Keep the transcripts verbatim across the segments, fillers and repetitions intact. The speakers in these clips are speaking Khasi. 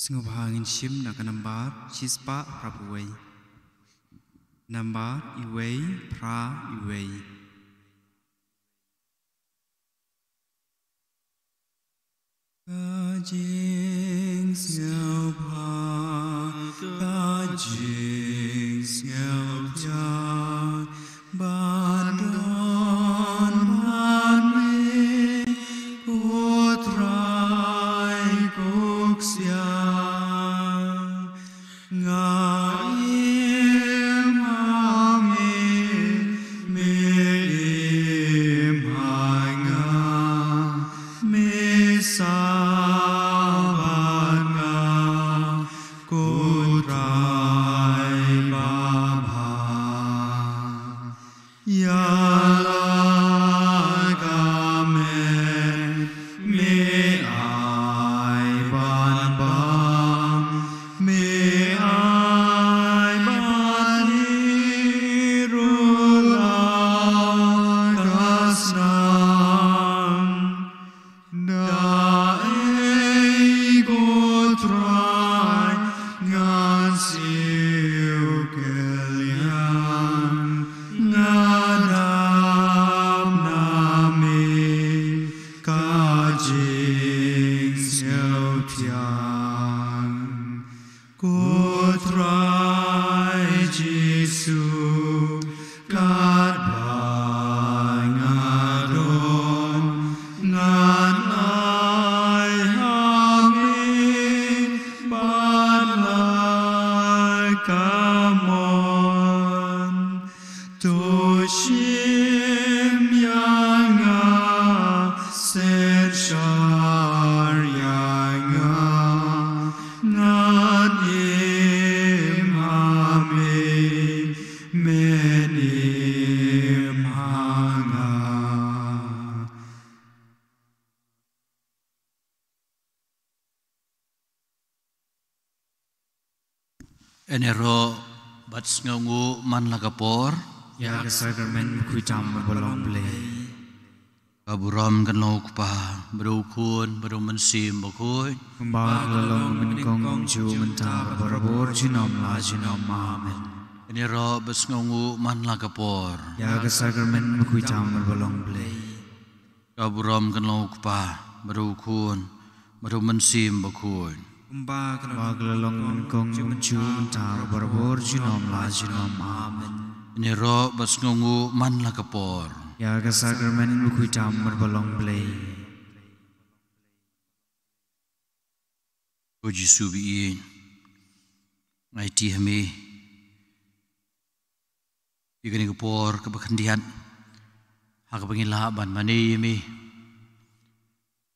Sngewbha ngin shim na ka nambar shispah phra phew wei. Nambar iwei phra iwei. Ka jingsngewbha, ka jingsngewthiang, ban don bad me, ko Trai ko Ksiang. Nga im ha me, me im ha nga, me sah bad nga, ko Trai babha. Ïa la ka met me ai ban bam, me ai ban hiar ruh la ka snam. Da ei ko Trai ngan siew kylliang, nga dap na me ka jingsngewthiang. Ko Trai Jisu, katba nga don, ngan ai ha me bad la ka mon. To shim ïa nga, synshar ïa nga, ngan im ha me, men im ha nga. Ïaroh bad sngewnguh man la ka por. Ïa ka sakramen bakhuid tam bad ba long Blei. Ka burom kan long u Kpa, bad u Khun, bad u Mynsiem Bakhuid. Kumba ka la long mynnyngkong, kumjuh mynta, barabor junom la junom. Amen. Ïaroh bad sngewnguh man la ka por. Ïa ka sakramen bakhuid tam bad ba long Blei. Ka burom kan long u Kpa, bad u Khun, bad u Mynsiem Bakhuid. Kumba ka la long mynnyngkong, kumjuh mynta, barabor junom la junom. Amen. Ïaroh bad sngewnguh man la ka por. Ïa ka sakramen bakhuid tam bad ba long Blei. Ko Jisu ba ïeit, nga aiti ha me ïa kane ka por kaba khyndiat, ha kaba ngi lah ban mane ïa me,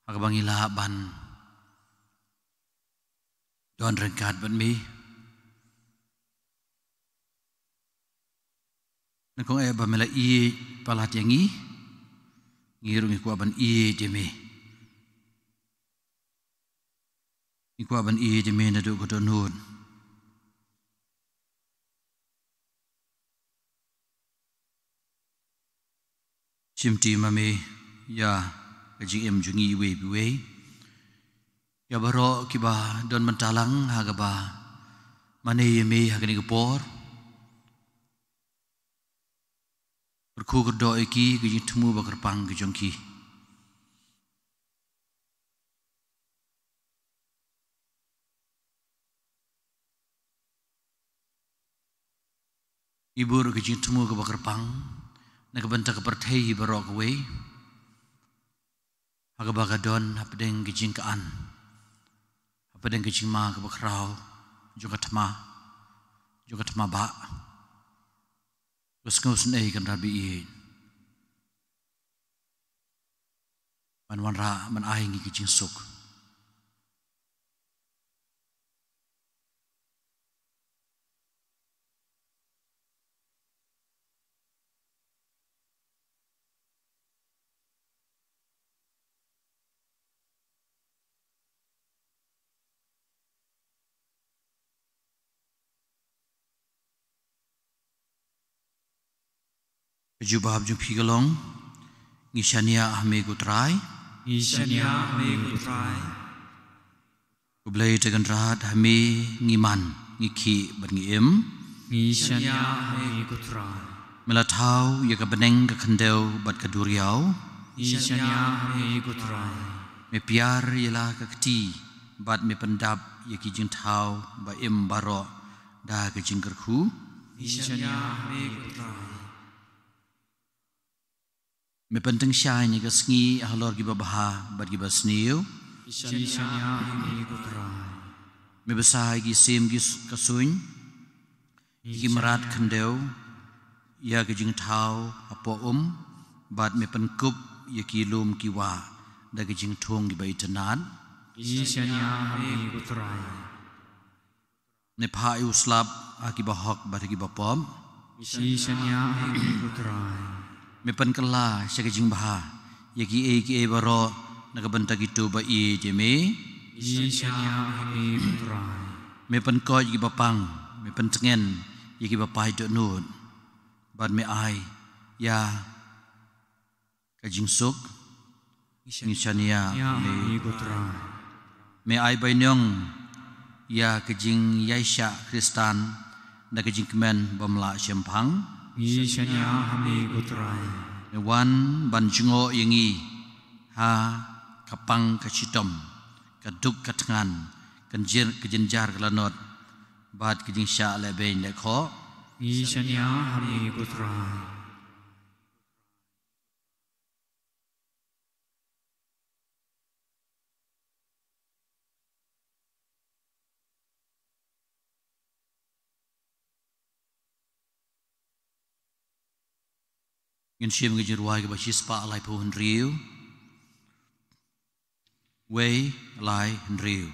ha kaba ngi lah ban don ryngkat bad me. Nyngkong eh ba me la ïeit palat ïa ngi, ngi ruh ngi kwah ban ïeit ïa me. Ngi kwah ban ïeit ïa me naduh ka dohnud. Shimti ma me ïa ka jingim jong ngi iwei pa iwei. Ïa baroh kiba don mynta lang ha kaba mane ïa me ha kane ka por, kyrkhu kyrdoh ïa ki ka jingthmu ba kyrpang ka jong ki. Ngi buh ka jingthmu kaba kyrpang na ka bynta ka pyrthei hi baroh kawei, ha kaba ka don hapdeng ka jingkyrmen, hapdeng ka jingma kaba khraw jong ka thma, jong ka thma bah. Ka sngew sngewsih kan rah bad ïeit ban wanrah ban ai ngi ka jingsuk. Ka jubab jong phi ka long, ngi shaniah ha me ko Trai. Ngi shaniah ha me ko Trai. Khublei te Kynrad, ha me ngi man, ngi khih bad ngi im. Ngi shaniah ha me ko Trai. Me la thaw ïa ka bneng, ka khyndew bad ka duriaw. Ngi shaniah ha me ko Trai. Me piar ïa la ka kti bad me pyndap ïa ki jingthaw ba im baroh da ka jingkyrkhu. Ngi shaniah ha me ko Trai. Me pyntyngshaiñ ïa ka sngi halor kiba bha bad kiba sniew. Ngi shaniah ha me ko Trai. Me bsa ïa ki sim ki s-, ka suiñ, ïa ki mrad khyndew ïa ka jingthaw hapoh um, bad me pynkup ïa ki lum ki wah da ka jingthung kiba itynnad. Ngi shaniah ha me ko Trai. Me phah ïa u slap ha kiba hok bad ha kiba pop. Ngi shaniah ha me ko Trai. Me pynkylla sha ka jingbha ïa kiei kiei baroh na ka bynta kito ba ïeit ïa me. Ngi shaniah ha me ko Trai. Me pynkoit ïa kiba pang, me pyntngen ïa kiba paid dohnud, bad me ai ïa ka jingsuk. Ngi shaniah ha me ko Trai. Me ai bainong ïa ka jingïaishah Khristan da ka jingkmen bym lah shemphang. Ngi shaniah ha me ko Trai. Me wan ban jngoh ïa ngi ha ka pang ka shitom, ka duk ka thngan, ka jin-, ka jynjar ka lanot, bad ka jingshah lehbeiñ lehkhoh. Ngi shaniah ha me ko Trai. Ngin shim ka jingrwai kaba shispah laiphew hynriew. Wei lai hynriew.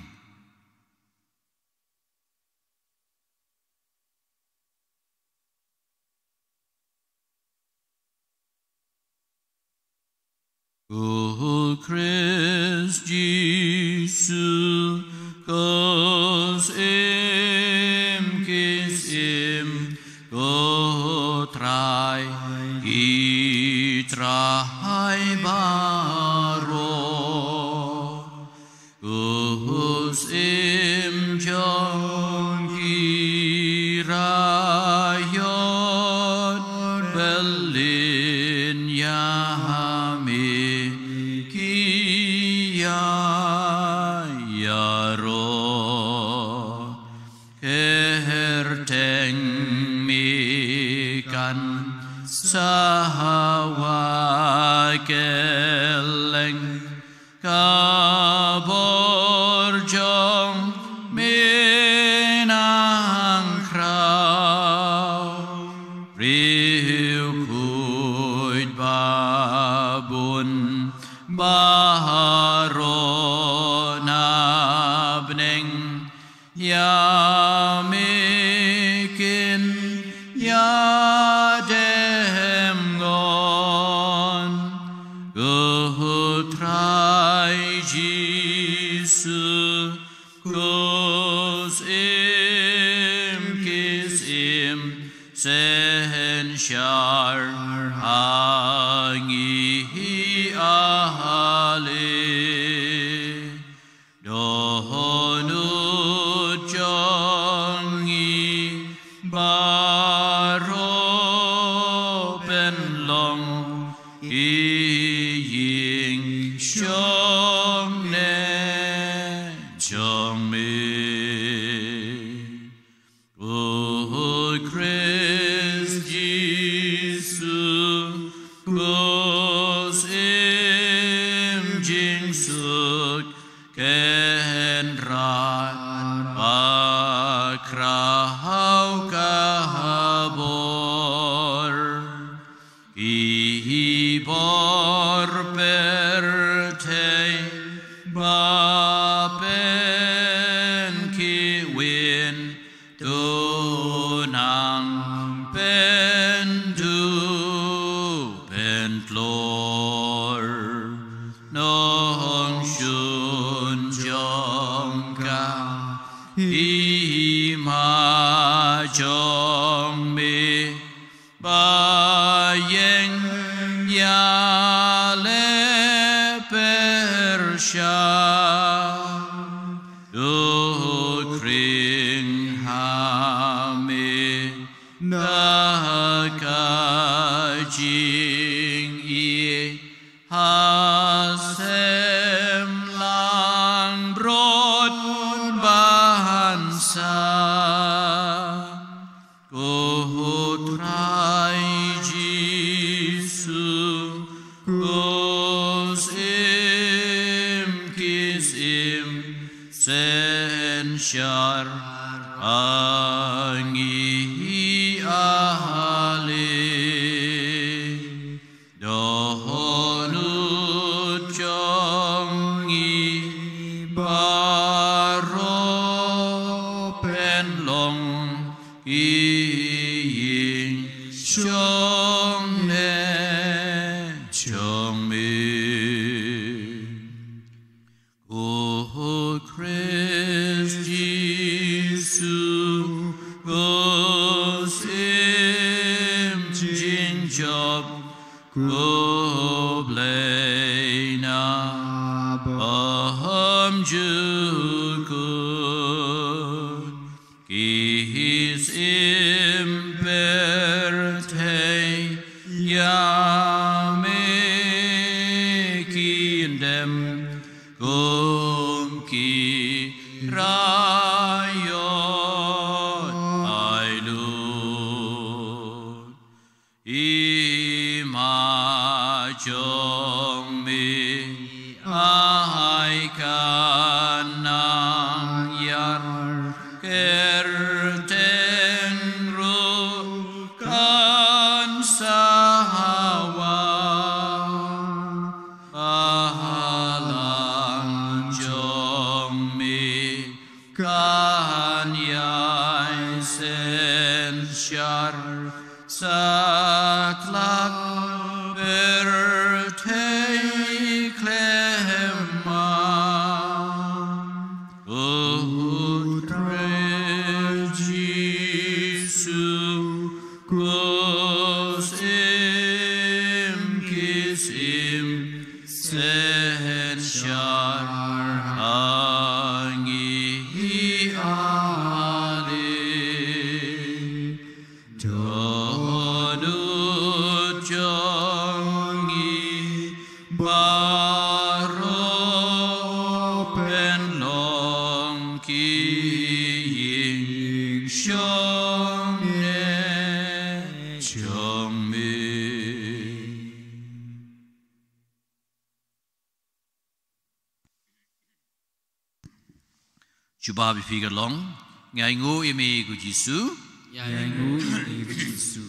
Ko Khrist Jisu, ko syiem ki syiem, ko Trai ki trai baroh. Ko syiem jong ki raiot, pynleit ïa me ki ïa ïaroh. Kyrteng me kan sa hawa kylleng, ka bor jong me nang khraw. Riewkhuid babun baroh na bneng, ïa me kin ïadem ngon. Ko Trai Jisu, ko syiem ki syiem, synshar ha ngi hi ale. Dohnud jong ngi baroh pynlong ïing shong ne jong me. Ko Khrist Jisu, ko Syiem jingsuk, Kynrad ba khraw ka bor. Ki bor pyrthei ba pynkhih win, to nang pynduh pyntlur. Nongshun jong ka hima jong me, ba ïeng ïaleh pyrshah. To khring ha me na ka jingïeit, ha sem langbrot ban sah. Ko Trai Jisu, ko Syiem ki syiem, synshar ha ngi ale. Dohnud jong ngi baroh pynlong ki ïing shongneh jong me. Ko Khrist Jisu, ko Syiem jingjop, ko Blei na bymjukut. Ki syiem pyrthei ïa me kin dem kum ki raiot ai lut. Hima jong me ai kan nang ïar kyrteng ruh kan sa hawa. Balang jong me kan ïai synshar satlak pyrthei khlem man. Ko Trai Jisu, ko Syiem ki syiem, synshar ha ngi ale. Dohnud jong ngi baroh pynlong ki ïing shongneh jong me. Jubab ïa phi ka long, ngi ainguh ïa me ko Jisu. Ngi ainguh ïa me ko Jisu.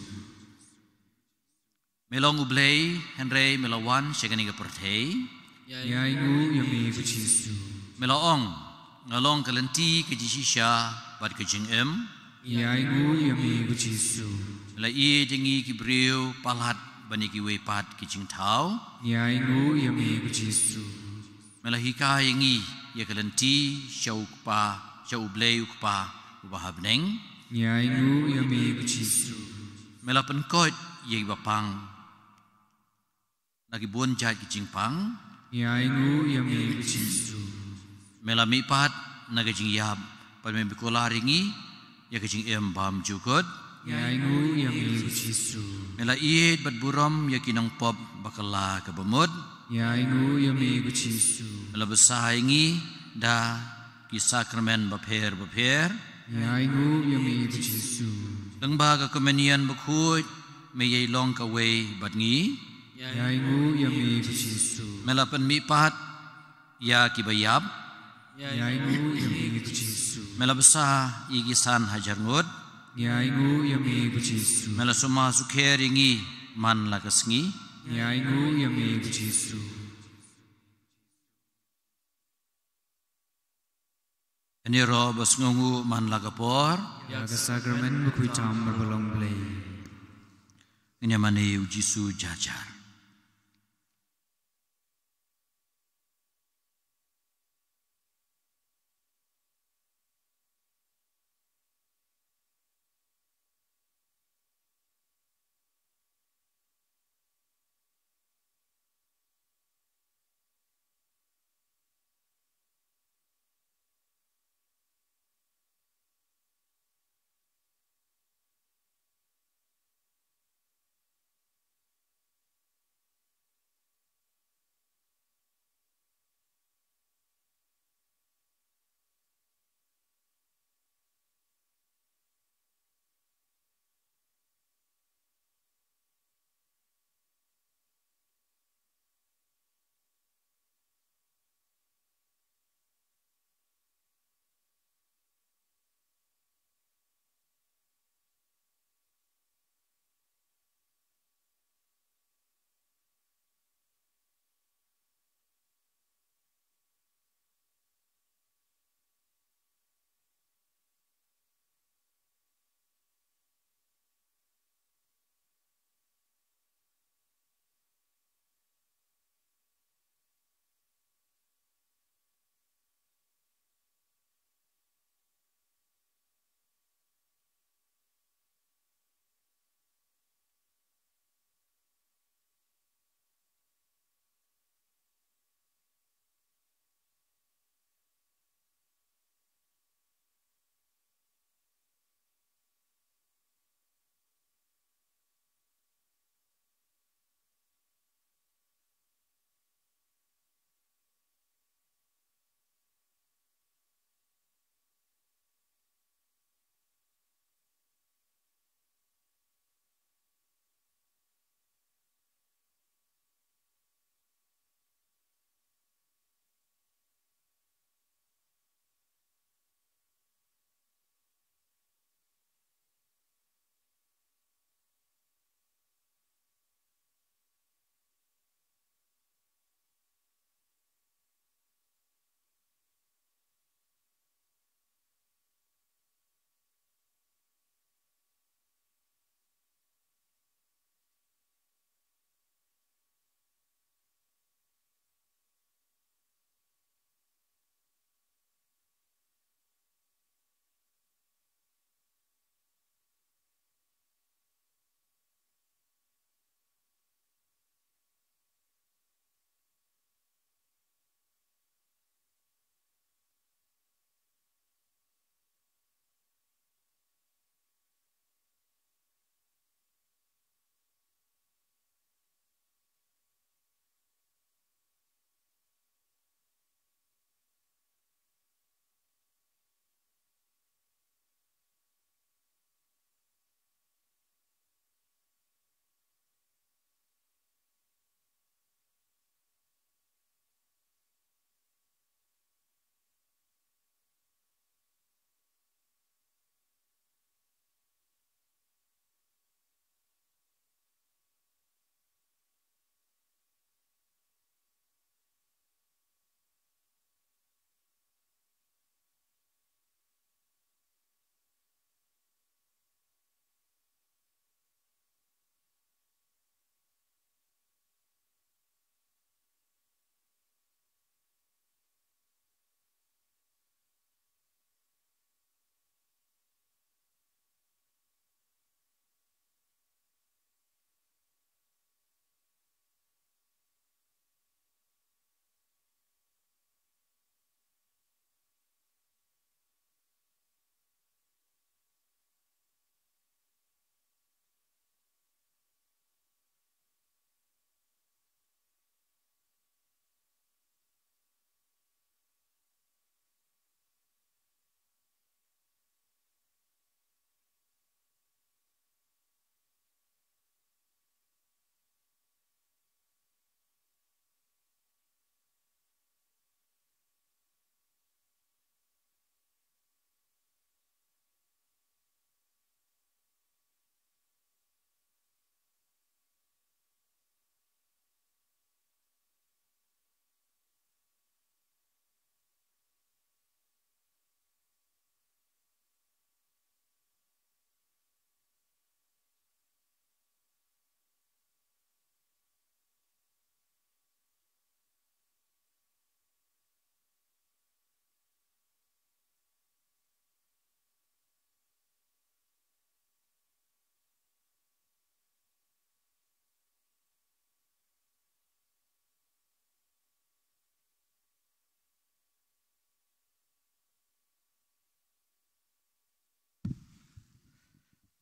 Me long U Blei, hynrei me la wan sha kane ka pyrthei. Ngi ainguh ïa me ko Jisu. Me la ong, nga long ka lynti, ka jingshisha bad ka jingim. Ngi ainguh ïa me ko Jisu. Me la ïeit ïa ngi ki briew palat ban ïa kiwei pat ki jingthaw. Ngi ainguh ïa me ko Jisu. Me la hikai ïa ngi ïa ka lynti sha U Kpa, sha U Blei U Kpa uba ha bneng. Ngi ainguh ïa me ko Jisu. Me la pynkoit ïa kiba pang na ki bun jait ki jingpang. Ngi ainguh ïa me ko Jisu. Me la mihpat na ka jingïap bad me kular ïa ngi ïa ka jingim bymjukut. Ngi ainguh ïa me ko Jisu. Me la ïeit bad burom ïa ki nongpop bakla ka bamut. Ngi ainguh ïa me ko Jisu. Me la bsa ïa ngi da ki sakramen bapher bapher. Ngi ainguh ïa me ko Jisu. Lyngba ka Komunion Bakhuid me ïai long kawei bad ngi. Ngi ainguh ïa me ko Jisu. Me la pynmihpat ïa kiba ïap. Ngi ainguh ïa me ko Jisu. Me la bsa ïa ki san hajar ngut. Ngi ainguh ïa me ko Jisu. Me la sumar sukher ïa ngi man la ka sngi. Ngi ainguh ïa me ko Jisu. Ngi ïaroh ba sngewnguh man la ka por ïa ka sakramen bakhuid tam bad balong Blei. Ngin ïa mane ïa U Jisu jar jar.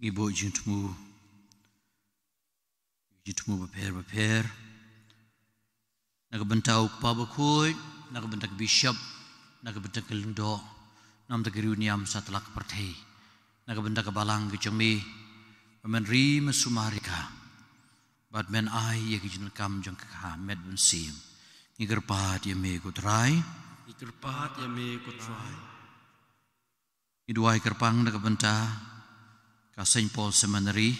Ngi buh jingthmu, jingthmu bapher bapher. Na ka bynta u Kpa Bakhuid, na ka bynta ka Bishop, na ka bynta ka Lyngdoh, na ka bynta ka riewniam satlak ka pyrthei, na ka bynta ka Balang ka jong me, ba men ri men sumar ïa ka, bad men ai ïa ka jingdonkam jong ka ha met bad mynsiem. Ngi kyrpad ïa me ko Trai. Ngi kyrpad ïa me ko Trai. Ngi duwai kyrpang na ka bynta ka Saint Paul Seminary,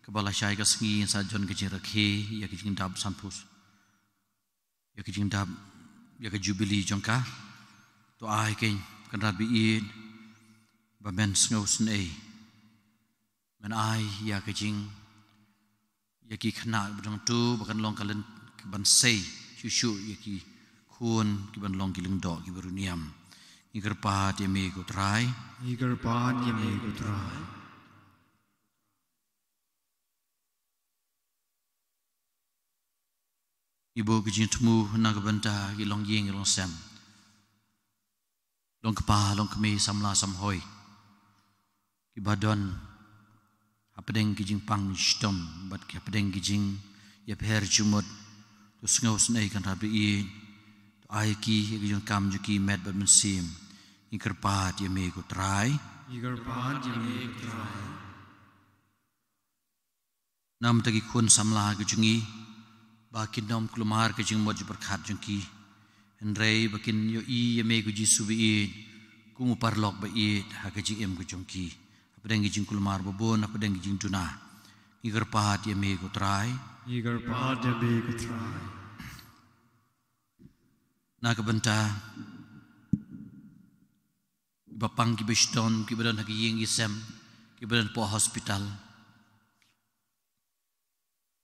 kaba lashai ka sngi sa jon ka jingrakhe ïa ka jingdap sanphew, ïa ka jingdap, ïa ka jubili jong ka. To ai kein Kynrad baieit ba men sngewsynei, men ai ïa ka jing, ïa ki khynnah ba dang tu ba kan long ka lynti ban sei shuh shuh ïa ki khun ki ban long ki lyngdoh kiba riewniam. Ngi kyrpad ïa me ko Trai. Ngi kyrpad ïa me ko Trai. Ngi buh ka jingthmu na ka bynta ki longïing ki longsem, long kpa long kmie, samla samhoi, kiba don hapdeng ki jingpang shitom bad ki hapdeng ki jingïapher jingmut. To sngewsynei Kynrad baieit, to ai ki ïa ka jingdonkam jong ki met bad mynsiem. Ngi kyrpad ïa me ko Trai. Ngi kyrpad ïa me ko Trai. Na ka bynta ki khun samla ki jong ngi, ba kin ym kulmar ka jingmut jingpyrkhat jong ki, hynrei ba kin ïohi ïa me ko Jisu baieit kum u paralok baieit ha ka jingim ka jong ki, hapdeng ki jingkulmar babun, hapdeng ki jingduna. Ngi kyrpad ïa me ko Trai. Ngi kyrpad ïa me ko Trai. Na ka bynta kiba pang kiba shitom, kiba don ha ki ïing ki sem, kiba don hapoh hospital.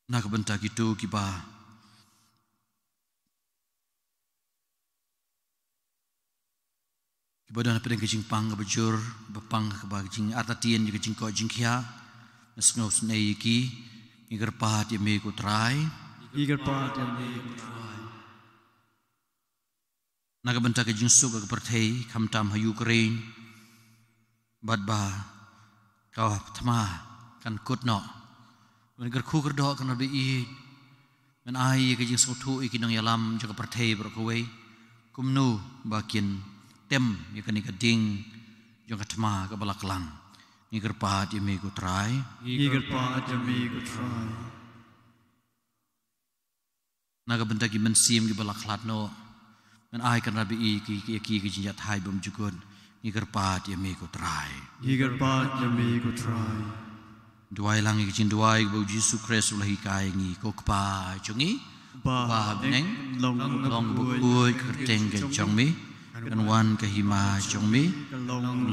Na ka bynta kito kiba, kiba don hapdeng ka jingpang kaba jur, ba pang kaba jingartatien ïa ka jingkoit jingkhiah, men sngewsynei ïa ki. Ngi kyrpad ïa me ko Trai. Ngi kyrpad ïa me ko Trai. Na ka bynta ka jingsuk ka pyrthei, khamtam ha Ukraine, bad ba ka thma kan kut noh, men kyrkhu kyrdoh Kynrad baieit, men ai ïa ka jingsngewthuh ïa ki nongïalam jong ka pyrthei baroh kawei, kumno ba kin tem ïa kane ka ding jong ka thma kaba la klang. Ngi kyrpad ïa me ko Trai. Ngi kyrpad ïa me ko Trai. Na ka bynta ki mynsiem kiba la khlad noh, men ai Kynrad baieit ïa ki, ïa ki, ïa ki ka jingïathait bymjukut. Ngi kyrpad ïa me ko Trai. Ngi kyrpad ïa me ko Trai. Duwai lang ïa ka jingduwai kaba u Jisu Khrist u la hikai ïa ngi. Ko Kpa jong ngi, uba ha bneng, long, long bakhuid ka kyrteng ka jong me. Kan wan ka hima jong me, kan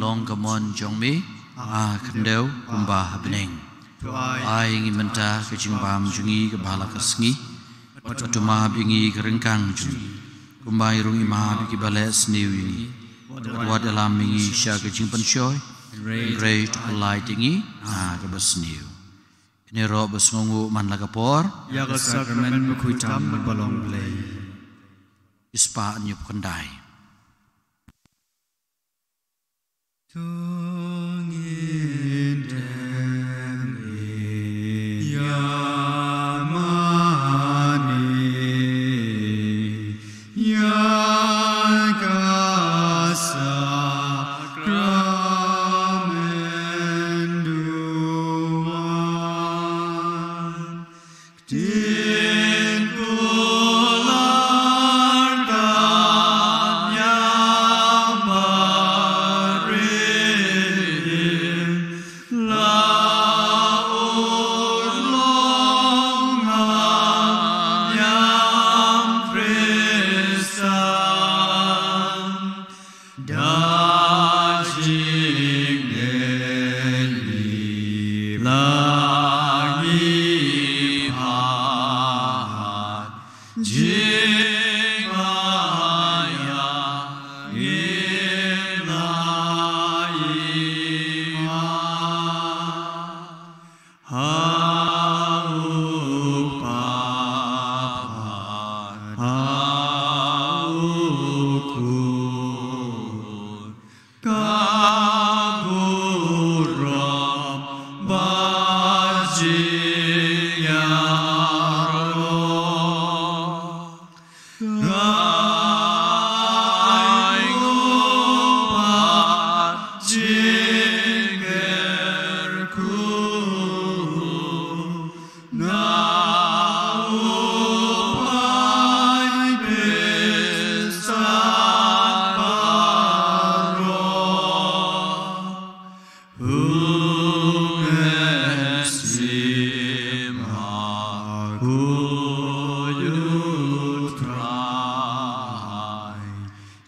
long ka mon jong me ha khyndew kumba ha bneng. To ai ïa ngi mynta ka jingbam jong ngi kaba ha la ka sngi. Bad to map ïa ngi ka ryngkang jong ngi, kumba ngi ruh ngi map ïa kiba leh sniew ïa ngi. Bad wat ïalam ïa ngi sha ka jingpynshoi, hynrei to pyllait ïa ngi na kaba sniew. Ïa kane ruh ba sngewnguh man la ka por, ïa ka sakramen bakhuid tam ba long Blei. Ki spah hynñiewphew khyndai. To ngin dem ïa mane ïa ka sakramen duwan. Ktien kular ka ñiam barit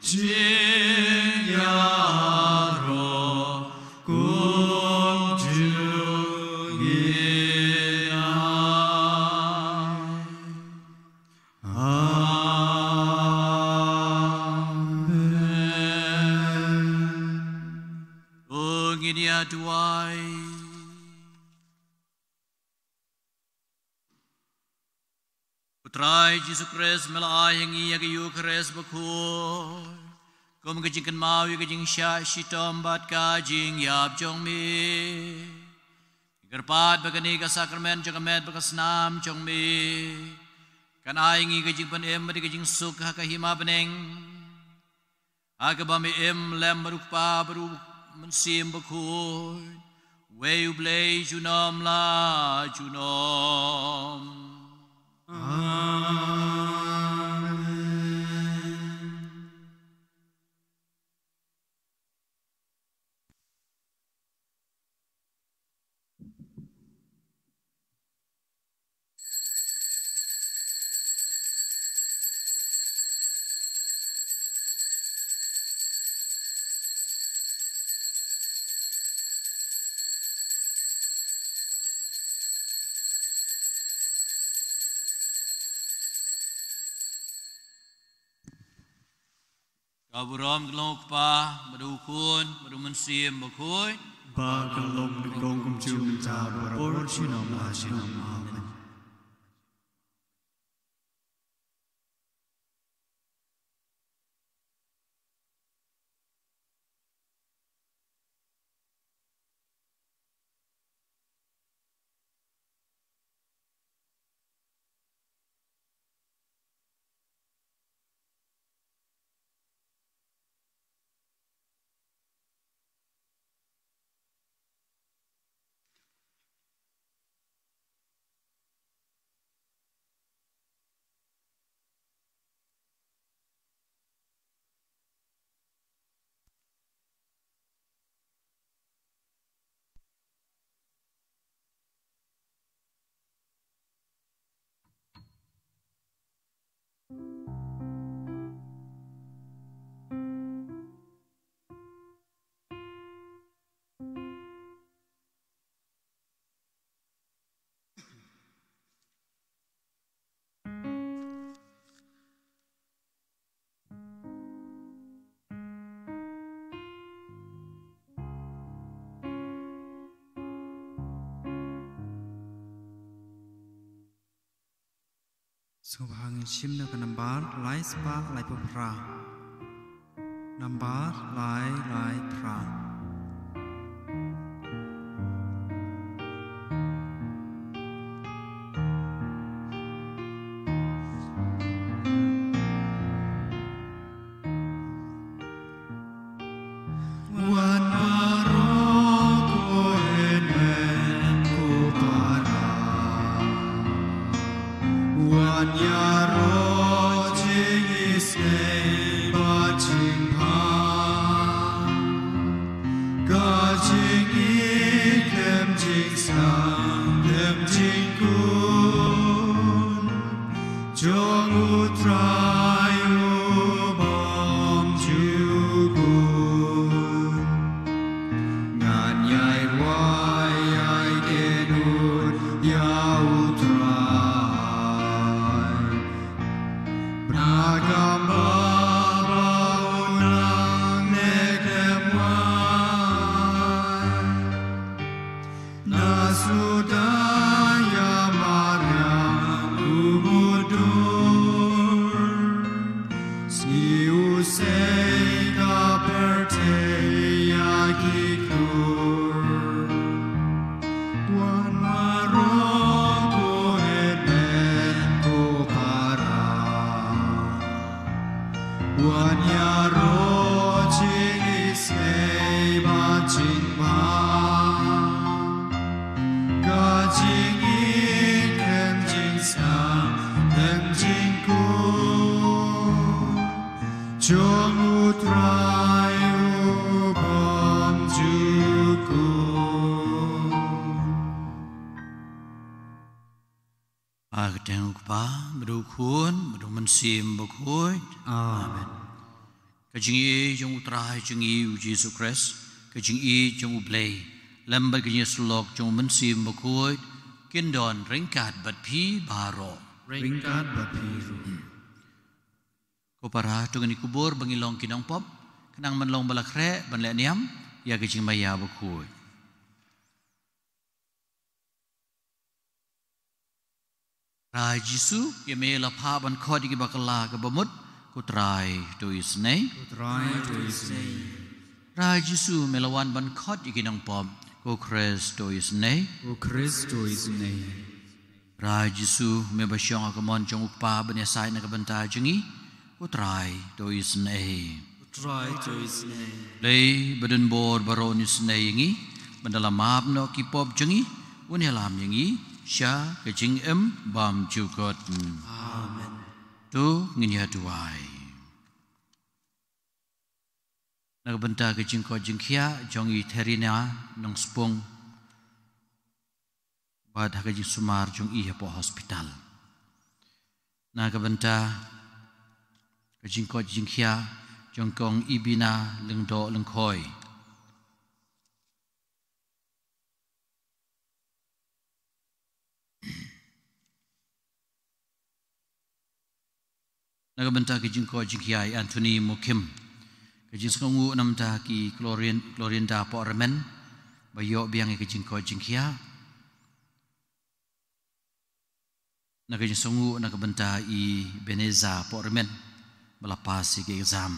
Jingïaroh kum jong ngi. Amen. To ngin ïa duwai. Ko Trai Jisu Khrist, me la ai ha ngi ïa ka Eukharist bakhuid kum ka jingkynmaw ïa ka jingshah shitom bad ka jingïap jong me. Ngi kyrpad ba kane ka sakramen jong ka met bad ka snam jong me kan ai ngi ka jingpynim bad ka jingsuk ha ka hima bneng. Ha kaba me im lem bad u Kpa bad u Mynsiem Bakhuid, uwei U Blei junom la junom. Amen. Ka burom ka long u Kpa, bad u Khun, bad u Mynsiem Bakhuid. Ba ka long ka kong kumjuh mynta bad barabor junom la junom. Amen. Sngewbha ngin shim na ka nambar lai spah laiphew phra. Nambar lai lai phra. Wan marok ko hynmen ko para. Wan ïaroh jingisynei bad jingbha. Ka jingïeit khlem jingsnam khlem jingkun. Jong U Trai u bym jukut. Ngan ïai rwai ïai kynnoh ïa U Trai. Bad na ka bynta ba u nang leh khlem wai. Na suda ïa mariang u mudui. Sngi u sei ka pyrthei ïa ki khlur. Wan marok ko hynmen ko para. Wan ïaroh jingisynei bad jingbha. Ka jingïeit khlem jingsnam khlem jingkun. Jong U Trai u bym jukut. Ha ka kyrteng U Kpa, bad U Khun, bad U Mynsiem Bakhuid. Amen. Ka jingïeit jong U Trai jong ngi U Jisu Khrist, ka jingïeit jong U Blei, lem bad ka jingïasyllok jong U Mynsiem Bakhuid, kin don ryngkat bad phi baroh. Ryngkat bad phi ruh. Ko para, to ngin ïakubur ba ngin long ki nongpop, khnang ban long ba la khreh ban leh niam ïa ka jingmaïa bakhuid. Trai Jisu, ïa me la phah ban khot ïa ki bakla ka bamut, ko Trai to isynei. Ko Trai to isynei. Trai Jisu, me la wan ban khot ïa ki nongpop, ko Khrist to isynei. Ko Khrist to isynei. Trai Jisu, me ba shong ha ka mon jong U Kpa ban ïasaid na ka bynta jong ngi, ko Trai to isynei. Ko Trai to isynei. Blei badonbor baroh un isynei ïa ngi, ban da la map noh ki pop jong ngi, un ïalam ïa ngi sha ka jingim bymjukut. Amen. To ngin ïa duwai. Na ka bynta ka jingkoit jingkhiah jong i Therina Nongspung, bad ha ka jingsumar jong i hapoh hospital. Na ka bynta ka jingkoit jingkhiah jong kong Ibina Lyngdoh Lyngkhoi. Na ka bynta ka jingkoit jingkhiah i Anthony Mukhim. Ka jingsngewnguh na ka bynta ki Clorin-, Clorinda Pohremen, ba ïoh biang ïa ka jingkoit jingkhiah. Na ka jingsngewnguh na ka bynta i Beneza Pohremen, ba la pass ïa ka exam.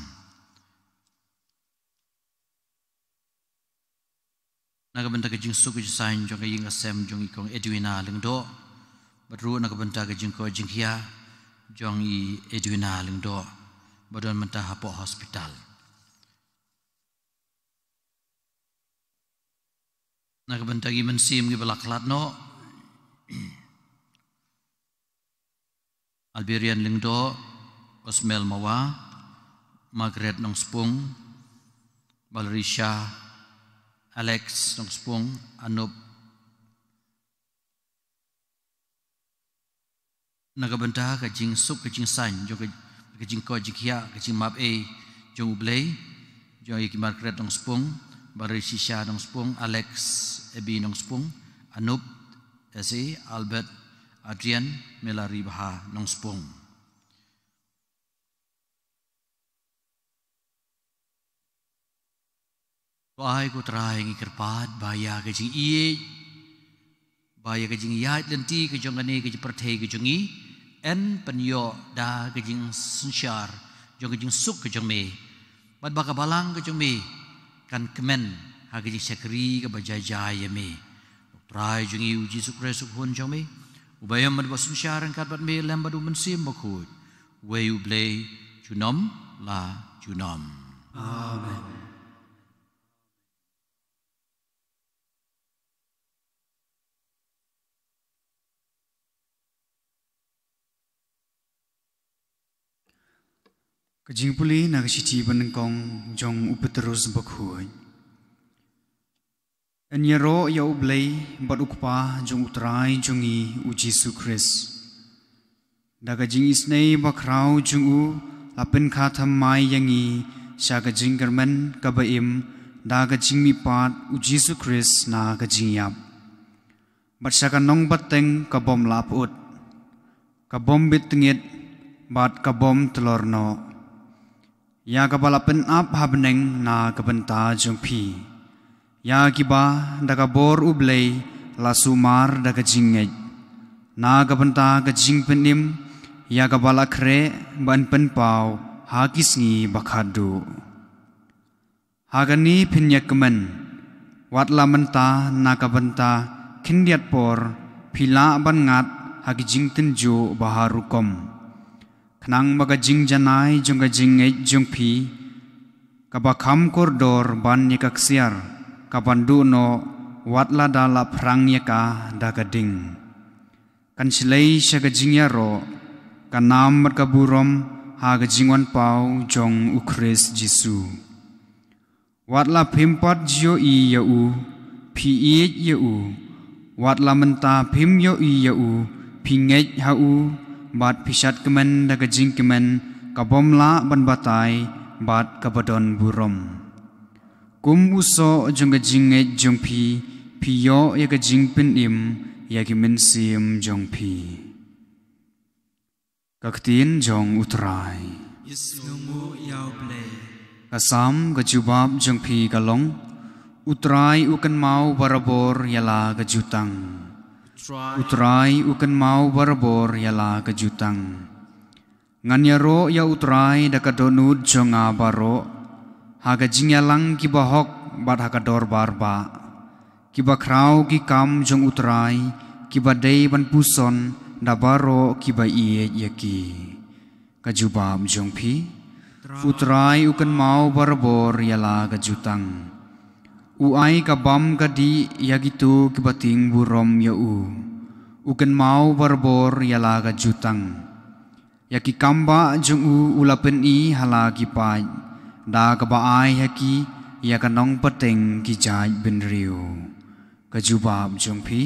Na ka bynta ka jingsuk ka jingsaiñ jong ka ïing ka sem jong i kong Edwina Lyngdoh, bad ruh na ka bynta ka jingkoit jingkhiah jong i Edwina Lyngdoh, ba don mynta hapoh hospital. Na ka bynta ki mynsiem kiba la khlad noh, Alberian Lyngdoh, Osmel Mawa, Margaret Nongspung, Valerisha, Alex Nongspung, Anup. Na ka bynta ka jingsuk ka jingsaiñ jong ka, ka jingkoit jingkhiah, ka jingmap ei jong U Blei, jong i ki Margaret Nongspung, Valerisha Nongspung, Alex, Abby Nongspung, Anup, Ese, Albert, Adrian, Melari Baha Nongspung. To ai ko Trai ngi kyrpad ba ïa ka jingïeit, ba ïa ka jingïaid lynti ka jong kane ka jingpyrthei ka jong ngi, yn pynïoh da ka jingsynshar jong ka jingsuk ka jong me. Bad ba ka balang ka jong me kan kmen ha ka jingshakri kaba jai jai ïa me. Trai jong ngi U Jisu Khrist U Khun jong me, uba ïeit bad uba synshar ryngkat bad me lem bad U Mynsiem Bakhuid, uwei U Blei, junom la junom. Amen. Ka jingpule na ka shithi banyngkong jong u Petros bakhuid. Yn ïaroh ïa U Blei bad U Kpa jong U Trai jong ngi U Jisu Khrist. Da ka jingisynei bakhraw jong u la pynkha thymmai ïa ngi sha ka jingkyrmen kaba im da ka jingmihpat U Jisu Khrist na ka jingïap, bad sha ka nongbateng ka bym lah pyut, ka bym bit tngit, bad ka bym tlor noh, ïa kaba la pynap ha bneng na ka bynta jong phi, ïa kiba da ka bor U Blei la sumar da ka jingngeit, na ka bynta ka jingpynim, ïa kaba la khreh ban pynpaw ha ki sngi ba khatduh. Ha kane phin ïakmen, wat la mynta na ka bynta khyndiat por phi lah ban ngat ha ki jingtynjuh ba har rukom, khnang ba ka jingjanai jong ka jingngeit jong phi, kaba kham kordor ban ïa ka ksiar ka ban duh noh, wat la da la phrang ïa ka da ka ding, kan shlei sha ka jingïaroh, ka nam bad ka burom ha ka jingwan paw jong U Khrist Jisu. Wat la phim pat jiohi ïa u, phi ïeit ïa u. Wat la mynta phim ïohi ïa u, phi ngeit ha u, bad phi shad kmen da ka jingkmen ka bym lah ban batai, bad kaba don burom. Kum u soh jong ka jingngeit jong phi, phi ïoh ïa ka jingpynim ïa ki mynsiem jong phi. Ka ktien jong U Trai. Ïasngewbha ïa U Blei. Ka Salm, ka jubab jong phi ka long: U Trai u kynmaw barabor ïa la ka jutang. U Trai u kynmaw barabor ïa la ka jutang. Ngan ïaroh ïa U Trai da ka dohnud jong nga baroh, ha ka jingïalang ki bahok bad ha ka dorbar bah. Kiba khraw ki kam jong U Trai, kiba dei ban puson da baroh kiba ïeit ïa ki. Ka jubab jong phi. U Trai u kynmaw barabor ïa la ka jutang. U ai ka bam ka dih ïa kito kiba tieng burom ïa u. U kynmaw barabor ïa la ka jutang. Ïa ki kam bah jong u u la pyni ha la ki paid, da kaba ai ha ki ïa ka nongpateng ki jaitbynriew. Ka jubab jong phi.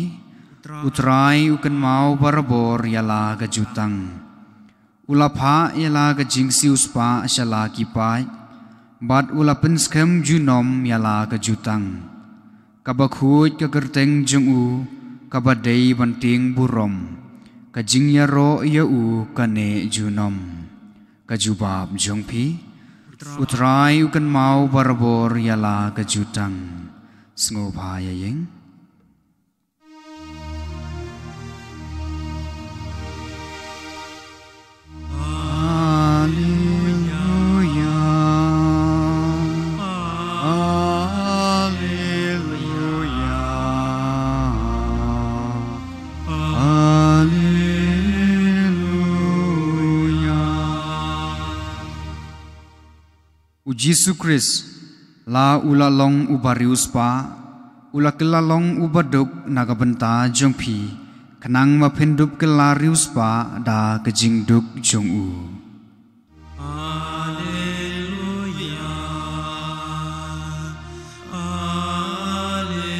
U Trai u kynmaw barabor ïa la ka jutang. U la phah ïa la ka jingsiewspah sha la ki paid, bad u la pynskhem junom ïa la ka jutang. Kaba khuid ka kyrteng jong u, kaba dei ban tieng burom. Ka jingïaroh ïa u ka neh junom. Ka jubab jong phi. U Trai u kynmaw barabor ïa la ka jutang. Sngewbha ïa ïeng. Alleluia. Alleluia. Alleluia. U Jisu Khrist, la u la long uba riewspah, u la kylla long uba duk na ka bynta jong phi, khnang ba phin dup kylla riewspah da ka jingduk jong u. Alleluia, alleluia,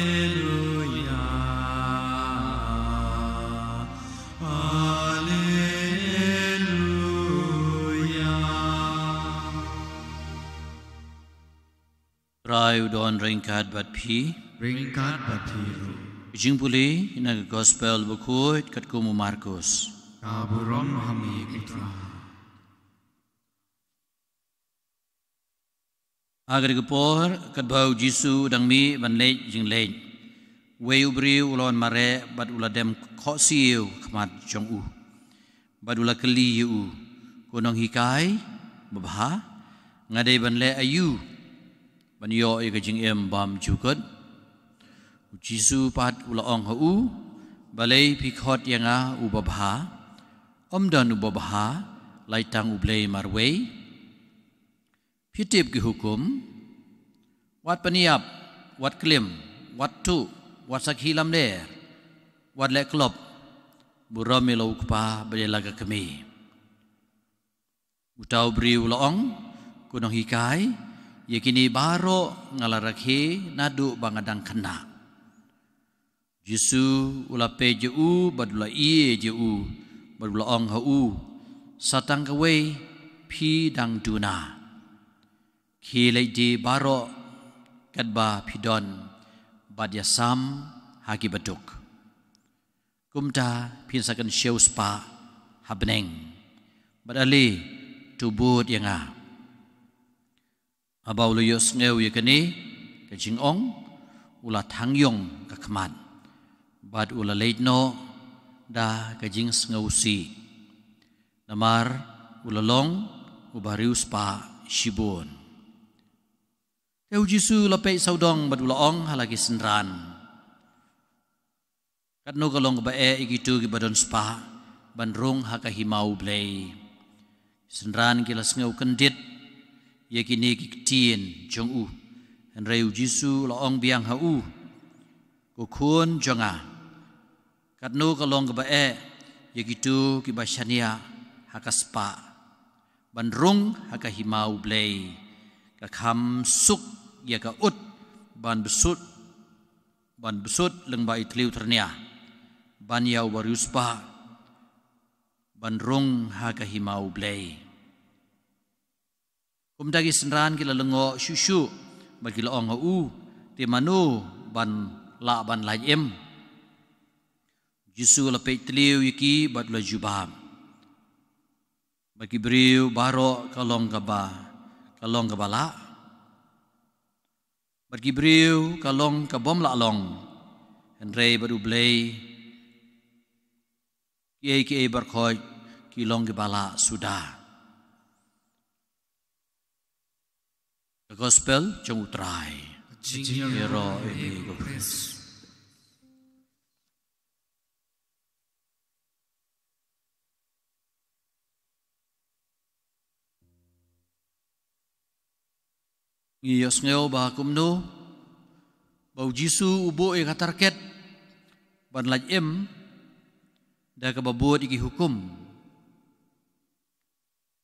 alleluia. Trai u don ryngkat bad phi. Ryngkat bad phi ruh. Jingpule na ka Gospel bakhuid katkum u Markus. Ka burom ha me ko Trai. Ha kata ka por, katba u Jisu u dang mih ban leit jingleit, uwei u briew u la wan mareh bad u la dem khohsiew ha khmat jong u. Bad u la kylli ïa u, "Ko nonghikai babha, nga dei ban leh aïu ban ïoh ïa ka jingim bymjukut?" U Jisu pat u la ong ha u, "Balei phi khot ïa nga u babha? Ym don u babha, lait tang U Blei marwei. Phi tip ki hukum: Wat pynïap, wat klim, wat tuh, wat sakhi lamler, wat leh klop, burom ïa la u kpa bad ïa la ka kmie." Uta u briew u la ong, "Ko nonghikai, ïa kine baroh nga la rakhe naduh ba nga dang khynnah." Jisu u la peit ïa u bad u la ïeit ïa u, bad u la ong ha u, "Sa tang kawei phi dang duna. Khie leit die baroh katba phi don, bad ïasam ha ki baduk. Kumta phin sa kynshew spah ha bneng, bad ale to bud ïa nga." Haba u la ïohsngew ïa kane ka jingong, u la thang ïong ka khmat, bad u la leit noh da ka jingsngewsih, namar u la long uba riewspah shibun. Te u Jisu u la peit sawdong bad u la ong ha la ki synran, "Katno ka long kaba eh ïa kito kiba don spah ban rung ha ka hima U Blei." Ki synran ki la sngew kyndit ïa kine ki ktien jong u. Hynrei u Jisu u la ong biang ha u, "Ko khun jong nga, katno ka long kaba eh ïa kito kiba shaniah ha ka spah ban rung ha ka hima U Blei. Ka kham suk ïa ka ut ban bsut, ban bsut lyngba i thliew tyrnia, ban ïa uba riewspah ban rung ha ka hima U Blei." Kumta ki synran ki la lyngngoh shuh shuh, bad ki la ong ha u, te mano ban lah ban lait im? Jisu la peit tliw ïa ki bad u la jubab, bad ki briew baroh ka long kaba, ka long kaba lah, bad ki briew ka long ka bym lah long, hynrei bad U Blei kiei kiei baroh ki long kiba lah suda. Ka Gospel jong U Trai. Jingïaroh ïa me ko Khrist. Ngi ïohsngew ba kumno ba U Jisu u buh ïa ka target ban lait im da kaba bud ïa ki hukum.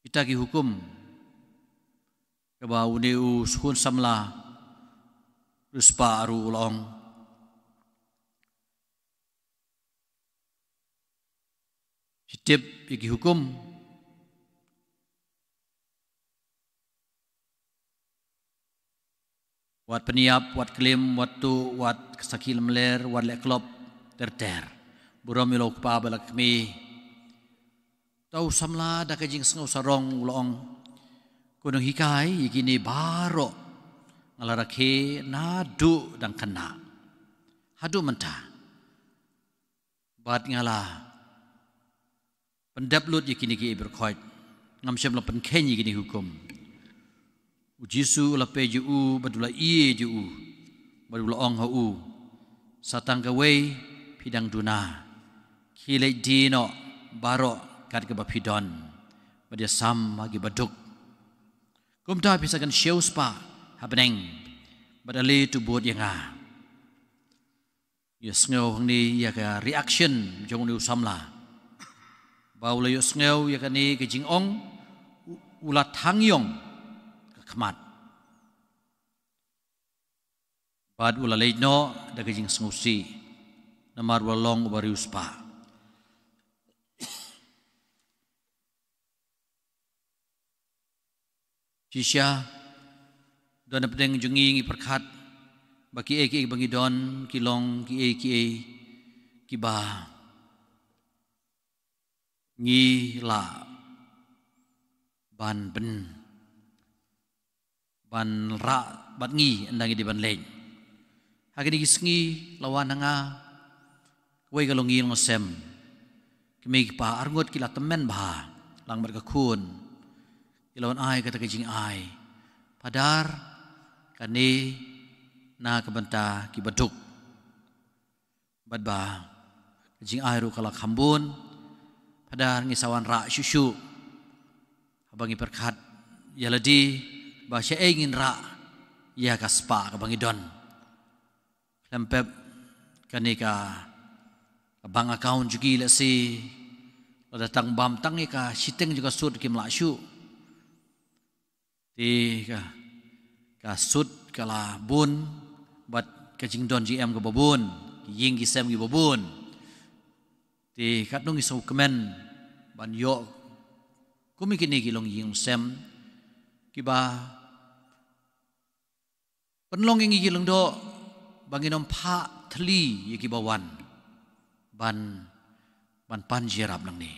Kita ki hukum kaba une u skhun samla riewspah ruh u la ong. Shi tip ïa ki hukum. Wat pynïap, wat klim, wat tuh, wat sakhi lamler, wat leh klop, ter ter. Burom ïa la u kpa bad la ka kmie. Te u samla da ka jingsngew sarong u la ong, ko nonghikai, ïa kine baroh nga la rakhe naduh dang khynnah haduh mynta. Bad nga la pyndep lut ïa kine kiei baroh. Ngam shym la pynkheiñ ïa kine ki hukum. U Jisu u la peit ïa u bad u la ïeit ïa u, bad u la ong ha u, sa tang kawei phi dang duna. Khie leit die noh baroh kat kaba phi don, bad ïasam ha ki baduk. Kumta phi sa kynshew spah ha bneng, bad ale to bud ïa nga. Ïohsngew hangne ïa ka reaction jong une u samla. Ba u la ïohsngew ïa kane ka jingong, u, u la thang ïong ka khmat. Bad u la leit noh da ka jingsngewsih, namar u la long uba riewspah. Shisha, don hapdeng jong ngi ngi pyrkhat ba kiei kiei ba ngi don ki long kiei kiei kiba ngi lah ban pyn, ban rah bad ngi ynda ngi dei ban leit. Ha kine ki sngi la wan ha nga kawei ka longïing longsem. Ki mei ki pa arngut ki la tymmen bha lang bad ka khun. Ki la wan ai kata ka jingai. Phadar kane na ka bynta ki baduk. Bad ba ka jingai ruh ka la kham bun. Phadar ngi sa wan rah shuh shuh. Haba ngi pyrkhat ïa lade ba shaei ngin rah ïa ka spah kaba ngi don. Khlem pep kane ka, ka bank account jong ki lehse lada tang bam tang ïa ka shiteng jong ka sut kim lah shuh. Te ka, ka sut ka la bun bad ka jingdon jingem kaba bun, ki ïing ki sem kiba bun. Te katno ngi sngewkmen ban ïoh kum ïa kine ki longïing longsem kiba pynlong ïa ngi ki lyngdoh ba ngin ym phah thylli ïa kiba wan ban, ban pan jingïarap nangne.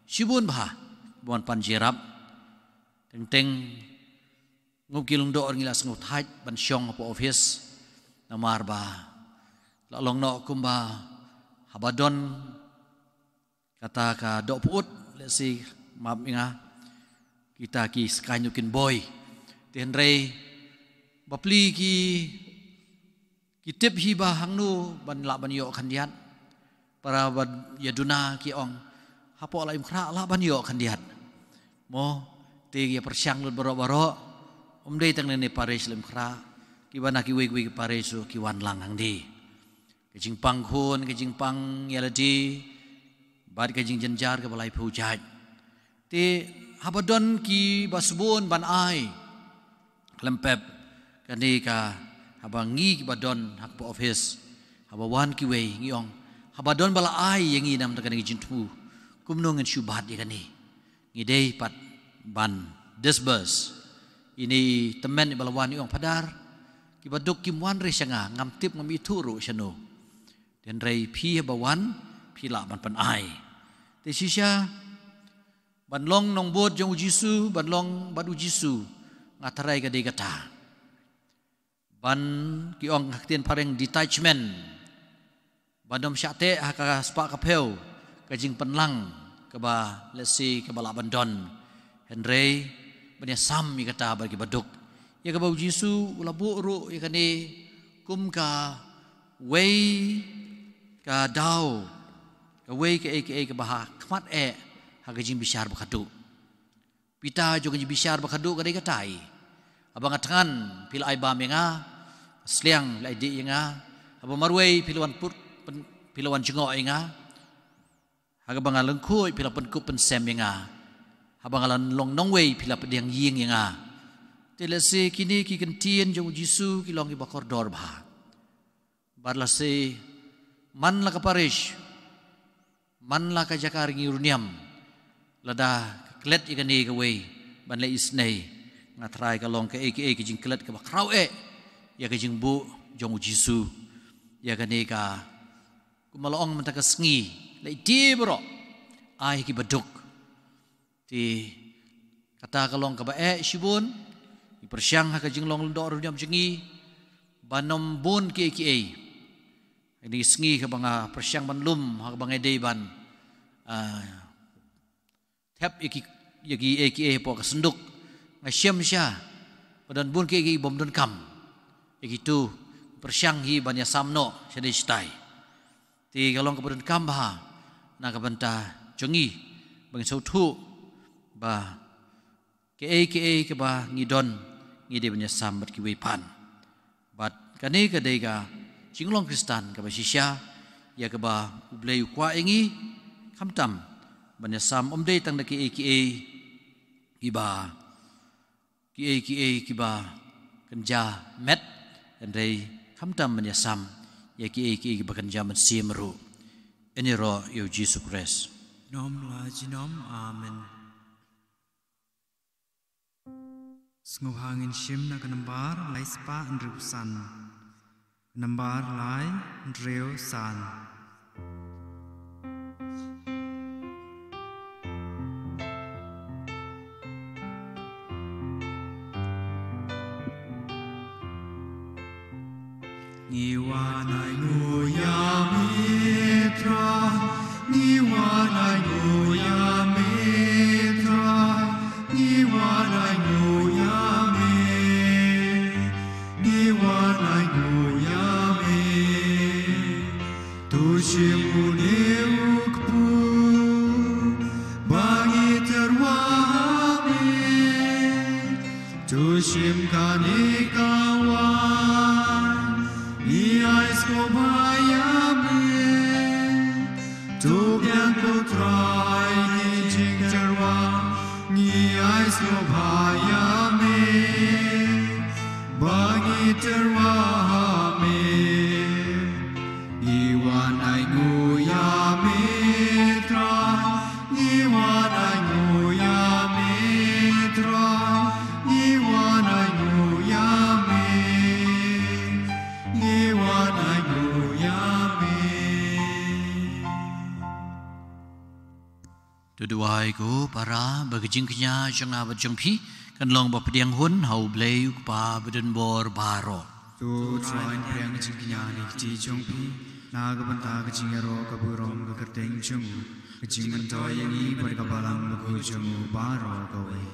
Shibun bha ba wan pan jingïarap. Teng teng ngup ki lyngdoh ngi la sngewthait ban shong hapoh office. Namar ba la long noh kumba haba don kata ka doh pyut, lehse map ïa nga, kita ki skaiñ ruh kin boi. Te hynrei bapli ki, ki tip hi ba hangno ban lah ban ïoh khyndiat. Para ba ïa duna ki ong, hapoh Laitumkhrah lah ban ïoh khyndiat. Mo, te ïa pyrshang lut baroh baroh, ym dei tang ne parish Laitumkhrah, kiba na kiwei kiwei ki parish ruh ki wan lang hangne. Ka jingpang khun, ka jingpang ïa lade, bad ka jingjynjar kaba laiphew jait. Te haba don kiba sbun ban ai, khlem pep kane ka, haba ngi kiba don ha ka office, haba wan kiwei ngi ong, haba don ba la ai ïa ngi na ka bynta kane ka jingthmu, kumno ngin shu bat ïa kane? Ngi dei pat ban disburse Ine i tymmen iba la wan i ong, Phadar, kiba duk kim wan re sha nga, ngam tip, ngam ithuh ruh shano. Hynrei phi haba wan, phi lah ban pynai. Te shisha, ban long nongbud jong u Jisu, ban long bad u Jisu, nga tharai ka dei kata. Ban, ki ong ha ka ktien phareng, detachment. Ban ym shah teh ha ka spah ka phew ka jingpynlang kaba lehse kaba lah ban don. Hynrei ban ïasam ïa kata bad kiba duk. Ïa kaba u Jisu u la buh ruh ïa kane kum kawei ka daw, kawei kaei kaei kaba ha khmat eh ha ka jingbishar ba khadduh. Pita jong ka jingbishar ba khadduh ka dei katai. Haba nga thngan, phi la ai bam ïa nga. Sliang, phi la ai dih ïa nga. Haba marwei, phi la wan put, pyn-, phi la wan jngoh ïa nga. Haba nga lyngkhuid, phi la pynkup pynsem ïa nga. Haba nga la long nongwei, phi la pdiang ïing ïa nga. Te lehse kine ki kyntien jong u Jisu ki long kiba kordor bha. Bad lehse man la ka parish, man la ka jaka ri ngi ru niam, lada ka klet ïa kane kawei ban leh isynei, nga tharai ka long kaei kaei ka jingklet kaba khraw eh ïa ka jingbuh jong u Jisu ïa kane ka, kumba la ong mynta, ka sngi, leh ïa ki baroh, ai kiba duk. Te kata ka long kaba eh shibun, ngi pyrshang ha ka jinglong lyngdoh ru niam jong ngi ban ym bun kiei kiei. Ine i sngi kaba nga pyrshang ban lum ha kaba nga dei ban, ah, thep ïa ki, ïa kiei kiei hapoh ka synduk. Nga shem shisha ba don bun kiei kiei bym donkam. Ïa kitu pyrshang hi ban ïasam noh shadei shatai. Te ka long kaba donkam bha na ka bynta jong ngi, ba ngin sngewthuh ba kaei kaei kaba ngi don, ngi dei ban ïasam bad kiwei pat. Bad kane ka dei ka jinglong Khristan kaba shisha, ïa kaba U Blei u kwah ïa ngi, khamtam ban ïasam, ym dei tang da kiei kiei kiba, kiei kiei kiba kynja met, hynrei khamtam ban ïasam ïa kiei kiei kiba kynja mynsiem ruh. Ïaroh ïa u Jisu Khrist. Junom la junom. Amen. Sngewbha ngin shim na ka nambar lai spah hynriewphew san. Nambar lai hynriewphew san. Ngi wan ainguh ïa me Trai, ngi wan ainguh ïa me Trai, ngi wan ainguh ïa me, ngi wan ainguh ïa me. To shim une u kpu ba ngi tyrwa ha me. To shim kane ka waiñ, ngi ai sngewbha ïa me. To biang ko Trai ki jingtyrwa, ngi ai sngewbha ïa me. Ba ngi tyrwa ha me. Ngi wan ainguh ïa me Trai, ngi wan ainguh ïa me Trai, ngi wan ainguh ïa me, ngi wan ainguh ïa me. To duwai ko para ba ka jingkñia jong nga bad jong phi kan long ba pdiang hun ha U Blei U Kpa badonbor baroh. To Trai pdiang ka jingkñia na ka kti jong phi na ka bynta ka jingïaroh ka burom ka kyrteng jong u, ka jingmyntoi ïa ngi bad ka balang bakhuid jong u baroh kawei.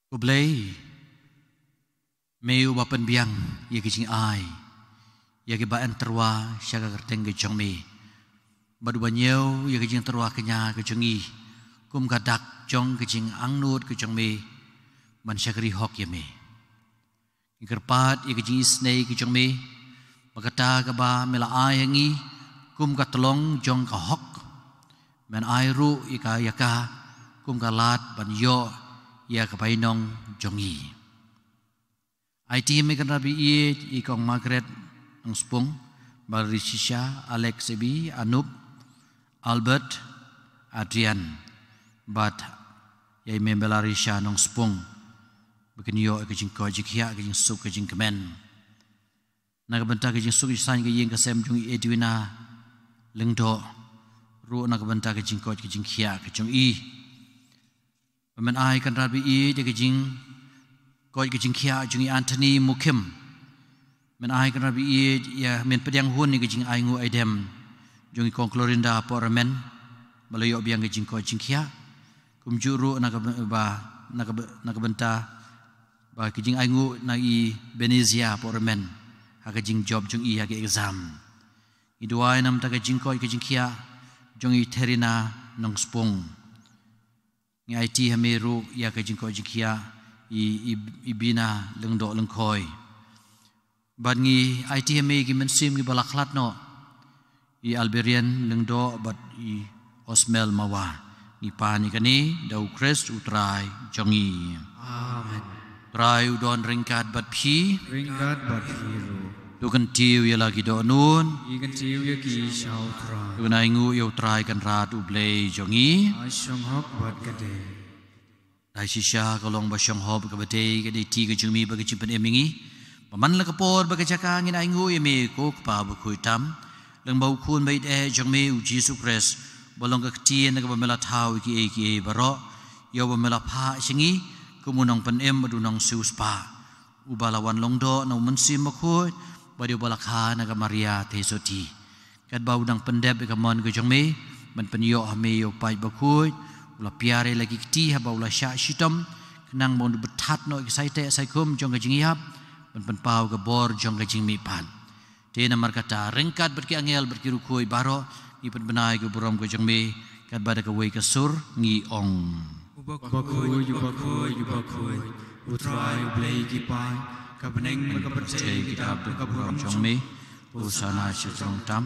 Ko Blei, me uba pynbiang ïa ki jingai ïa kiba ïeng tyrwa sha ka kyrteng ka jong me, bad uba ñiew ïa ka jingtyrwa kñia ka jong ngi kum ka dak jong ka jingangnud ka jong me ban shakri hok ïa me. Ngi kyrpad ïa ka jingisynei ka jong me, ba kata kaba me la ai ha ngi kum ka tyllong jong ka hok, men ai ruh ïa ka ïa ka kum ka lad ban ïoh ïa ka bainong jong ngi. Aiti me kynrad ba ïeit, i kong Margaret Nongspung, Valerie Shisha, Alex Ebi, Anup, Albert, Adrian, bad ïa i Mem Belarisha Nongspung ba kin ïoh ka jingkoit jingkhiah, ka jingsuk ka jingkmen. Na ka bynta ka jingsuk jingsaiñ ka ïing ka sem jong i Edwina Lyngdoh ruh, na ka bynta ka jingkoit ka jingkhiah ka jong i. Ba men ai Kynrad ba ïeit ïa ka jingkoit ka jingkhiah jong i Anthony Mukhim. Men ai Kynrad ba ïeit ïa, men pdiang hun ïa ka jingainguh aidem jong i Kong Clorinda Pohramen ba la ïoh biang ka jingkoit jingkhiah. Kumjuh ruh na ka ba, na ka ba, na ka bynta ba ka jingainguh na i Benezia Pohramen ha ka jingjop jong i ha ka exam. Ngi duwai namar ka jingkoit ka jingkhiah jong i Therina Nongspung. Ngi aiti ha me ruh ïa ka jingkoit jingkhiah i, i, i Bina Lyngdoh Lyngkhoi. Bad ngi aiti ha me ki mynsiem kiba la khlad noh, i Alberian Lyngdoh bad i Osmel Mawa. Ngi pan ïa kane da u Khrist u Trai jong ngi. Amen. Trai u don ryngkat bad phi. Ryngkat bad phi ruh. To kyntiew ïa la ki dohnud. Ngi kyntiew ïa ki sha u Trai. To kynda ainguh ïa u Trai Kynrad u Blei jong ngi. Ka shong hok bad ka dei. Dei shisha ka long ba shong hok bad ka dei, ka dei ti ka jong me bad ka jingpynim ïa ngi. Ba man la ka por bad ka jaka ngin ainguh ïa me ko Kpa bakhuid tam lyngba u Khun ba ïeit eh jong me u Jisu Khrist, ba long ka ktien kaba me la thaw ïa kiei kiei baroh, ïa uba me la phah sha ngi kum u nongpynim bad u nongsiewspah, uba la wan long doh na u Mynsiem Bakhuid bad ïa uba la kha na ka Maria Theisotti. Katba u dang pyndep ïa ka mon ka jong me ban pynïoh ha me ïa u paid bakhuid, u la piar ïa la ki kti haba u la shah shitom, khnang ba un pynthat noh ïa ki saiteh saikhum jong ka jingïap ban pynpaw ka bor jong ka jingmihpat. Te namar kata, ryngkat bad ki angel bad ki riewkhuid baroh, ngi pynbna ïa ka burom ka jong me, katba da kawei ka sur ngi ong: U bakhuid, u bakhuid, u bakhuid, u Trai u Blei ki paid, ka bneng bad ka pyrthei ki dap da ka burom jong me. Hosana sha tyrong tam.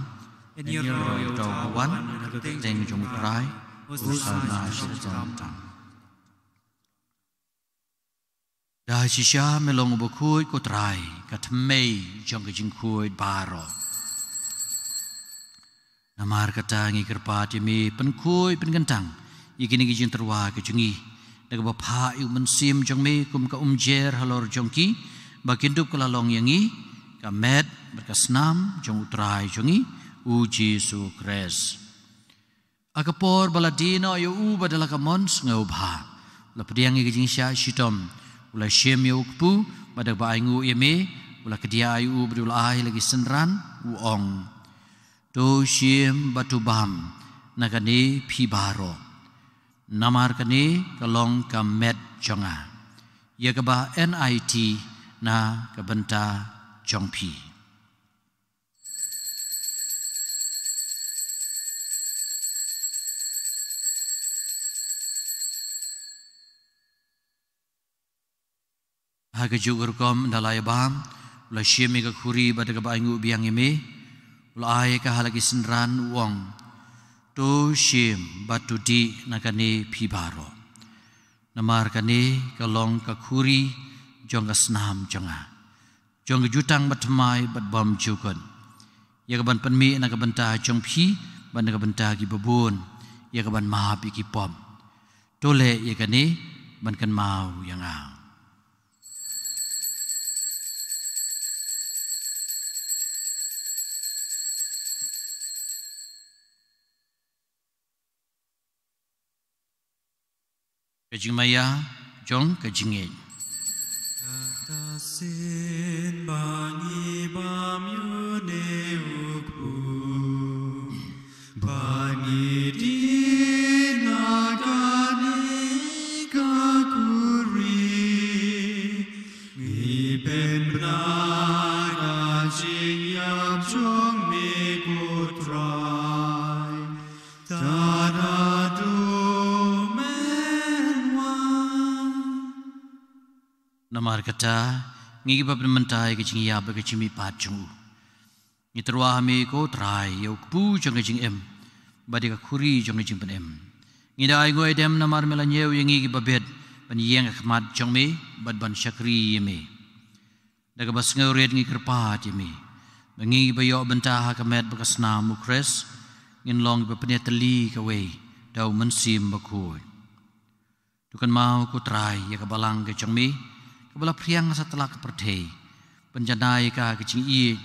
Yn ïaroh ïa uta uba wan ha ka kyrteng jong u Trai. Hosana sha tyrong tam. Da shisha me long u bakhuid ko Trai, ka thymmei jong ka jingkhuid baroh. Namar kata ngi kyrpad ïa me, pynkhuid pynkyntang ïa kine ki jingtyrwa ki jong ngi da kaba phah ïa u Mynsiem jong me kum ka umjer halor jong ki, ba kin dup ka la long ïa ngi ka met bad ka snam jong u Trai jong ngi u Jisu Khrist. Ha ka por ba la die noh ïa u bad da la ka mon sngewbha, u la pdiang ïa ka jingshah shitom, u la shim ïa u kpu, bad da kaba ainguh ïa me, u la kdiah ïa u bad u la ai la ki synran, u ong: To shim bad to bam na kane phi baroh. Namar kane ka long ka met jong nga, ïa kaba yn aiti na ka bynta jong phi. Ha kajuh ka rukom ynda la ïa bam, u la shim ïa ka khuri bad da kaba ainguh biang ïa me, u la ai ïa ka ha la ki synran, u ong: To shim bad to dih na kane phi baroh. Namar kane ka long ka khuri jong ka snam jong nga, jong ka jutang bathymmai bad bymjukut, ïa kaban pynmih na ka bynta jong phi bad na ka bynta kiba bun, ïa kaban map ïa ki pop. To leh ïa kane ban kynmaw ïa nga. Ka jingmaïa jong ka jingngeit. Kata shisien ba ngi bam ïa une u kpu, ba ngi dih na kane ka khuri, ngi pynbna ka jingïap jong me ko Trai. Tad haduh men wan. Namar kata, ngi kiba pynmynta ïa ka jingïap bad ka jingmihpat jong u, ngi tyrwa ha me ko Trai, ïa u kpu jong ka jingim bad ïa ka khuri jong ka jingpynim. Ngi da ainguh aidem namar me la ñiew ïa ngi kiba bit ban ïeng ha khmat jong me bad ban shakri ïa me. Da kaba sngewrit ngi kyrpad ïa me ba ngi ba ïoh bynta ha ka met bad ka snam u Khrist, ngin long kiba pynïatylli kawei da u Mynsiem Bakhuid. To kynmaw ko Trai ïa ka balang ka jong me, kaba la phriang ha satlak ka pyrthei. Pynjanai ïa ka ha ka jingïeit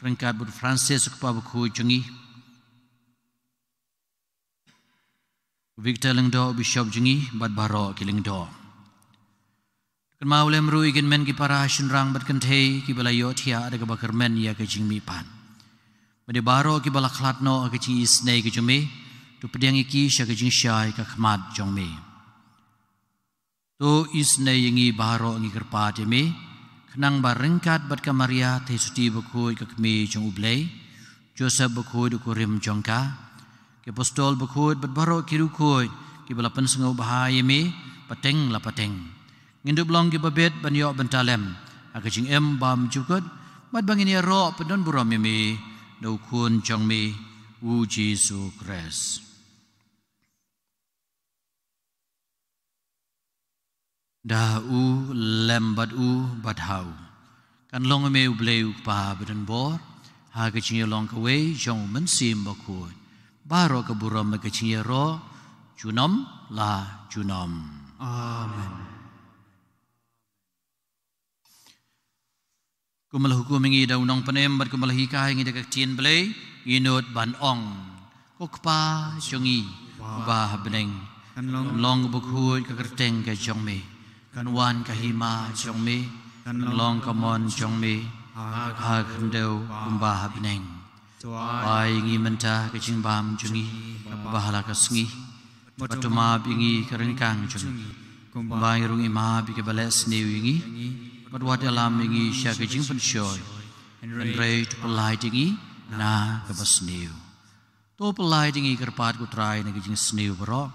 ryngkat bad u Francis u kpa bakhuid jong ngi, u Victor Lyngdoh u bishop jong ngi, bad baroh ki lyngdoh. Kynmaw lem ruh ïa ki hynmen ki para shynrang bad kynthei kiba la ïohthiah da kaba kyrmen ïa ka jingmihpat. Bad ïa baroh kiba la khlad noh ha ka jingisynei ka jong me, to pdiang ïa ki sha ka jingshai ka khmat jong me. To isynei ïa ngi baroh, ngi kyrpad ïa me, khnang ba ryngkat bad ka Maria Theisotti bakhuid ka kmie jong U Blei, Joseph bakhuid u kurim jong ka, ki apostol bakhuid bad baroh ki riewkhuid kiba la pynsngewbha ïa me pateng la pateng, ngin dup long kiba bit ban ïoh bynta lem ha ka jingim bymjukut, bad ba ngin ïaroh pyndonburom ïa me da u Khun jong me, u Jisu Khrist. Da u, lem bad u, bad ha u, kan long ïa me U Blei U Kpa badonbor, ha ka jingïalong kawei jong U Mynsiem Bakhuid, baroh ka burom bad ka jingïaroh junom la junom. Amen. Kumba la hukum ïa ngi da u Nongpynim bad kumba la hikai ïa ngi da ka Ktien Blei, ngi nud ban ong: Ko Kpa jong ngi uba ha bneng, kan long bakhuid ka kyrteng ka jong me, kan wan ka hima jong me, kan long ka mon jong me ha ka khyndew kumba ha bneng. To ai ïa ngi mynta ka jingbam jong ngi kaba ha la ka sngi, bad to map ïa ngi ka ryngkang jong ngi, kumba ngi ruh ngi map ïa kiba leh sniew ïa ngi, bad wat ïalam ïa ngi sha ka jingpynshoi, hynrei to pyllait ïa ngi na kaba sniew. To pyllait ïa ngi, kyrpad ko Trai, na ka jingsniew baroh,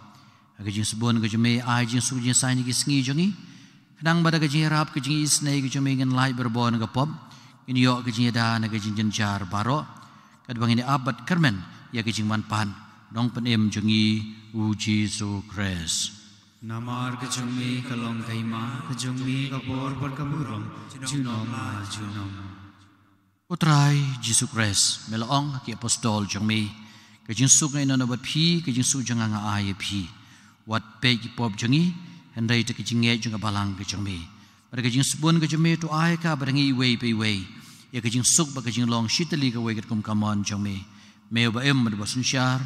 ha ka jingsbun ka jong me, ai jingsuk jingsaiñ ha ki sngi jong ngi, khnang ba da ka jingïarap ka jingisynei ka jong me ngin lait barabor na ka pop, ngin ïoh ka jingïada na ka jingjynjar baroh, katba ngin ïa ap bad kyrmen ïa ka jingmanpat Nongpynim jong ngi, u Jisu Khrist. Namar ka jong me ka long ka hima, ka jong me ka bor bad ka burom junom la junom. Ko Trai Jisu Khrist, me la ong ha ki apostol jong me: Ka jingsuk nga ïehnoh bad phi, ka jingsuk jong nga nga ai ïa phi. Wat peit ki pop jong ngi, hynrei da ka jingngeit jong ka balang ka jong me, bad da ka jingsbun ka jong me, to ai ka ba da ngi iwei pa iwei ïa ka jingsuk bad ka jinglong shi tylli kawei katkum ka mon jong me, me uba im bad uba synshar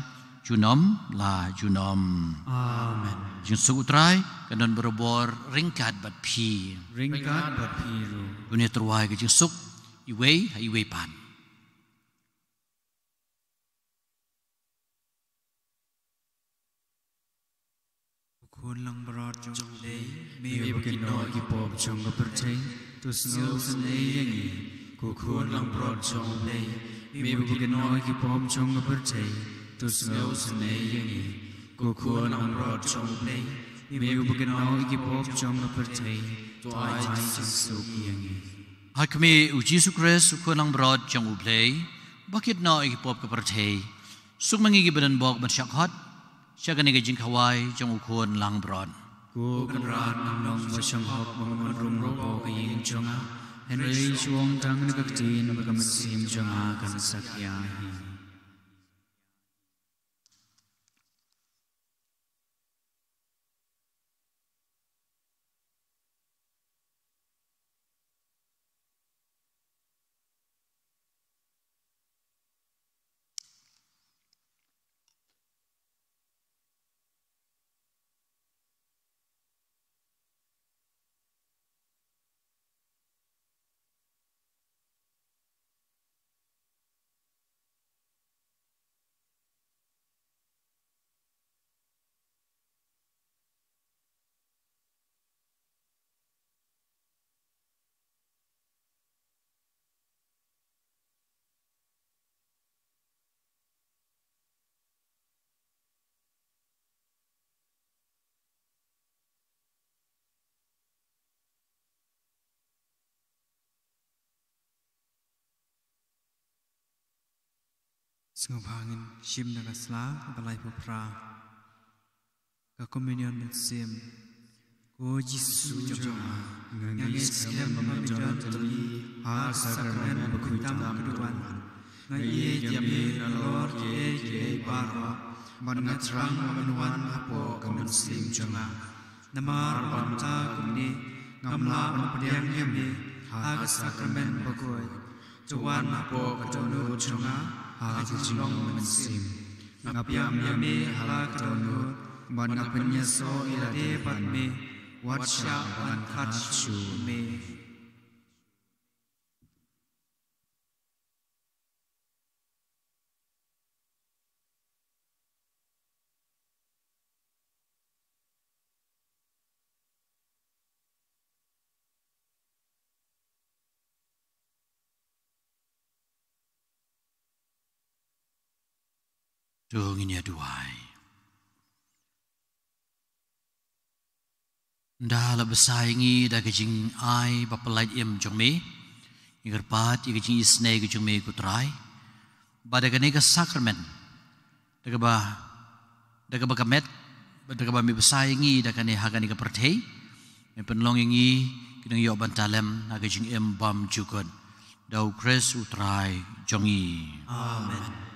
junom la junom. Amen. Jingsuk u Trai kan don barabor ryngkat bad phi. Ryngkat bad phi ruh. To ngin ïatyrwa ïa ka jingsuk iwei ha iwei pat. Ko Khun langbrot jong U Blei, me uba kit noh ïa ki pop jong ka pyrthei, to sngewsynei ïa ngi. Ko Khun langbrot jong U Blei, me uba kit noh ïa ki pop jong ka pyrthei, to sngewsynei ïa ngi. Ko Khun langbrot jong U Blei, me uba kit noh ïa ki pop jong ka pyrthei, to ai jingsuk ïa ngi. Ha khmih, u Jisu Khrist, u Khun langbrot jong U Blei, uba kit noh ïa ki pop ka pyrthei, suk ma ngi kiba don bok ban shah khot sha kane ka jingkhawai jong u Khun langbrot. Ko Kynrad, ngam long ba shong hok ba ngan wan rung hapoh ka ïing jong nga, hynrei shu ong tang ïa ka ktien bad ka mynsiem jong nga kan sa khia hi. Sngewbha ngin shim na ka sla kaba laiphew phra. Ka Communion Mynsiem. Ko Jisu jong nga, nga ngeit skhem ba me don tylli ha ka sakramen bakhuid tam ka duwan. Nga ïeit ïa me nalor kiei kiei baroh, bad nga thrang ba men wan hapoh ka mynsiem jong nga. Namar ba mynta kumne ngam lah ban pdiang ïa me ha ka sakramen bakhuid. To wan hapoh ka dohnud jong nga ha ka jinglong mynsiem. Nga pdiang ïa me ha la ka dohnud bad nga pynïasoh ïa lade bad me. Wat shah ban khat shuh ïa me. To ngin ïa duwai. Ynda la bsa ïa ngi da ka jingai ba pyllait im jong me, ngi kyrpad ïa ka jingisynei ka jong me ko Trai, ba da kane ka sakramen, da kaba, da kaba ka met, da kaba me bsa ïa ngi da kane ha kane ka pyrthei, me pynlong ïa ngi ki nongïoh ban talem ha ka jingim bymjukut. Da U Khrist U Trai jong ngi. Amen.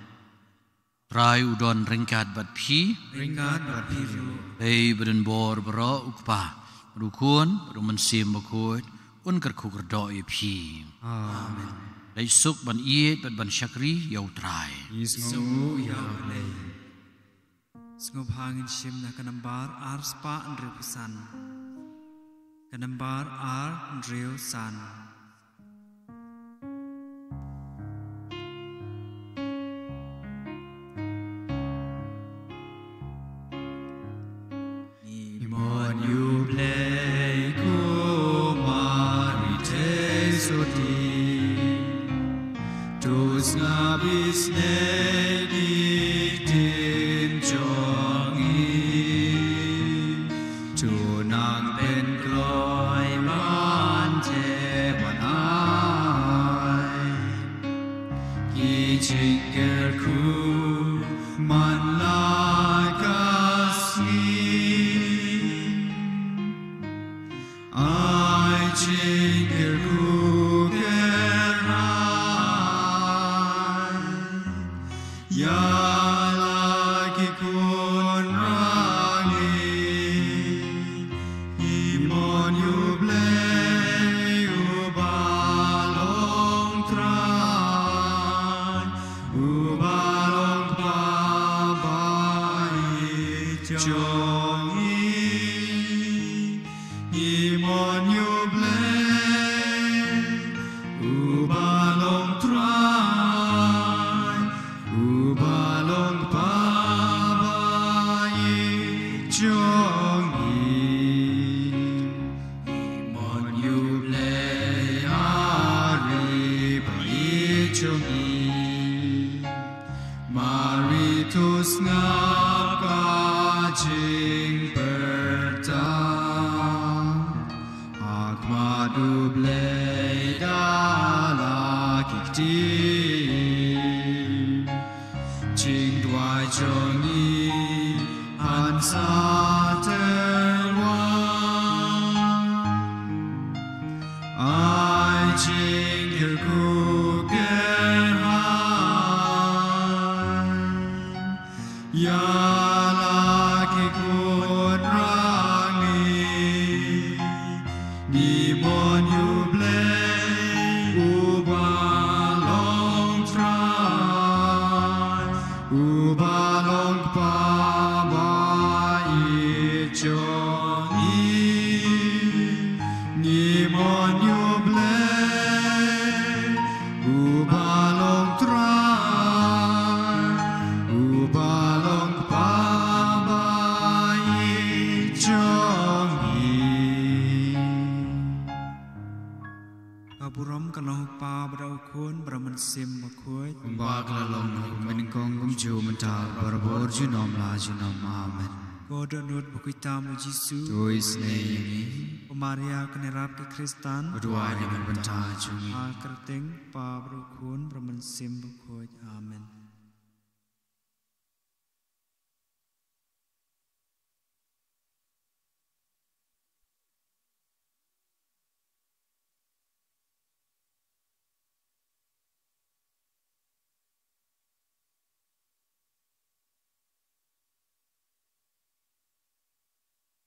Trai u don ryngkat bad phi. Ryngkat bad phi ruh. Hei ba don bor baroh, U Kpa, bad U Khun, bad U Mynsiem Bakhuid, un kyrkhu kyrdoh ïa phi. Amen. Leit suk ban ïeit bad ban shakri ïa U Trai. Ïa sngew ïa U Blei. Sngewbha ngin shim na ka nambar ar spah hynriewphew san. Ka nambar ar hynriewsan. Ngi mon ïa U Blei kumar i te soti. To sngap isynei ki ktien jong ngi. To nang pynkloi ban teh ban ai ki jingkyrkhu man la ka sngi. Ai jingkyrkhu kyrhai ïa la ki khun rangi. Ngi mon ïa U Blei uba long Trai, uba long Kpa ba ïeit jong ngi. Ngi mon ïa U Blei uba long Trai, uba long Kpa ba ïeit jong ngi. Ngi mon ïa U Blei ari ba ïeit jong ngi. Mari to sngap ka jingpyrta ha khmat U Blei da la ki ktien. Jingduwai jong ngi han sa tyrwa. Ai jingkyrkhu kyrhai ïa la ki khun rangi. Ngi mon ïa U Blei uba long Trai, uba long Kpa ba ïeit jong ngi. Ngi mon ïa U Blei uba long Trai, uba long Kpa ba ïeit jong ngi. Ka burom ka long ha U Kpa bad ha U Khun bad ha U Mynsiem Bakhuid. Kumba ka la long naduh mynnyngkong kumjuh mynta barabor junom la junom. Amen. Ko dohnud bakhuid tam U Jisu. To isynei ïa ngi. Ko Maria kane rap ki khristan. Duwai ïa ngi na ka bynta jong ngi. Ha ka kyrteng U Kpa bad U Khun bad U Mynsiem Bakhuid. Amen.